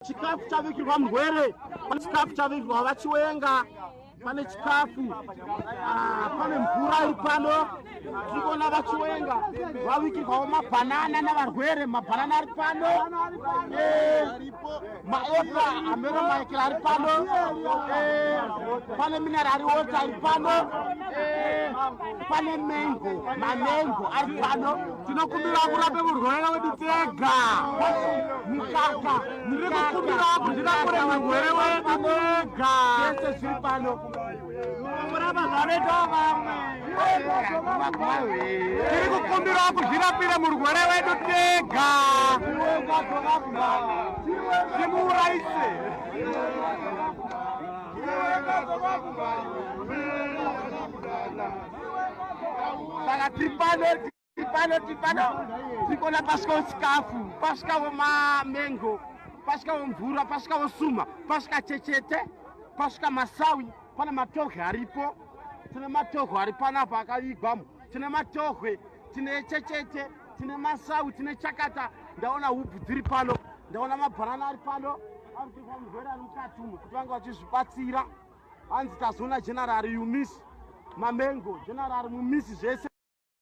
Chikafu chabikirwa murwere, pane chikafu chabikirwa vaChiwenga, pane chikafu, ah, pane mvura iri pano. Tiri kuona vaChiwenga vabikirwawo mabhanana navarwere, mabhanana ari pano, eh, maepa amero maekera ari pano, eh, pane minerari wota iri pano, eh, pane mengo, mamengo ari pano. Tinokumbira kurape murwere wedu tega. Mukaka. Tiri kukumbira kuti tirapure murwere wedu tega. Zvese zviri pano. Kurapa zvanoita vamwe. Tiri kukumbira kuzvirapira murwere wedu tega. Timuuraise. Saka tiri pano, tiri pano, tiri pano, tiri kuona pasvikawo chikafu, pasvikawo mamengo, pasvikawo mvura, pasvikawo suma, pasvika chechete, pasvika masawi, pane matohwe aripo. Tine matohwe ari panapa akavigwamo, tine matohwe, tine chechete, tine masawi, tine chakata. Ndaona hubhu dziri pano, ndaona mabhanana ari pano, ari kuitwa murwere ari mukati umu kuti vange vachizvibatsira. Hanzi tazoona general, you miss mamengo, general, mumisi zvese.